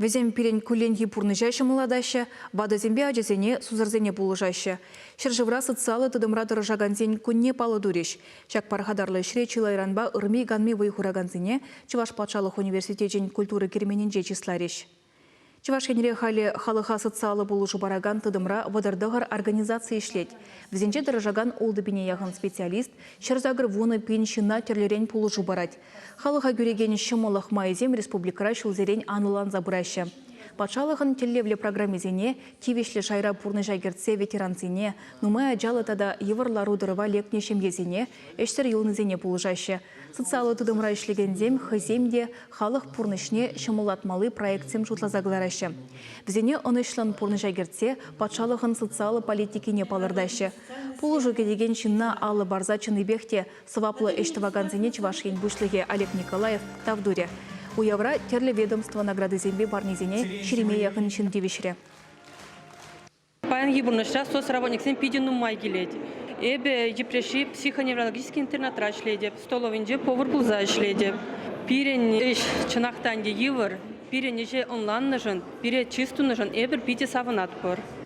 Вӗсем пирӗн кулленхи пурнӑҫа ҫӑмӑллатаҫҫӗ, ватӑсемпе ачасене, сусӑрсене пулӑшаҫҫӗ. Ҫӗршывра социаллӑ тытӑмра тӑрӑшакансен кунне паллӑ турӗҫ. Ҫак пархатарлӑ ӗҫре чылайранпа ырми-канми вӑй хуракансене Чӑваш патшалӑх университечӗн культура керменӗнче чысларӗҫ. Чӑваш Енре халӗ халӑха социаллӑ пулӑшу паракан тытӑмра 39 организаци ӗҫлет. Вӗсенче тӑрӑшакан ултӑ пине яхӑн специалист 180 пин ҫынна тӗрлӗрен пулӑшу парать. Халӑха кӳрекен ҫӑмӑллӑх майӗсем республикӑра ҫулсерен анлӑланса пыраҫҫӗ. Патшалӑхӑн тӗллевлӗ программисене тивӗҫлӗ шайра пурнӑҫа кӗртсе ветерансене, нумай ачаллӑ тата йывӑр лару-тӑрӑва лекнӗ ҫемьесене, ӗҫсӗр юлнисене пулӑшаҫҫӗ. Социаллӑ тытӑмра ӗҫлекенсем хӑйсем те халӑх пурнӑҫне ҫӑмӑллатмалли проектсем шутласа кӑлараҫҫӗ. Вӗсене ӑнӑҫлӑн пурнӑҫа кӗртсе патшалӑхӑн социаллӑ политикине палӑртаҫҫӗ. Пулӑшу кӗтекен ҫынна алӑ парса чӑннипех те сӑваплӑ ӗҫ тӑвакансене Чӑваш Ен Пуҫлӑхӗ Олег Николаев тав турӗ. Уявра тӗрлӗ ведомство наградисемпе парнисене ҫирӗме яхӑн ҫын тивӗҫрӗ. Паянхи пурнӑҫра соцработниксем питӗ нумай килет. Эпӗ Йӗпреҫри психоневрологический интернатра ӗҫлетӗп, столовӑйӗнче повар пулса ӗҫлетӗп. Пирӗн ӗҫ чӑнах та ӗнтӗ йывӑр. Пирӗн ӗҫе ӑнланнӑшӑн, пире чыс тунӑшӑн эпир питӗ савӑнатпӑр.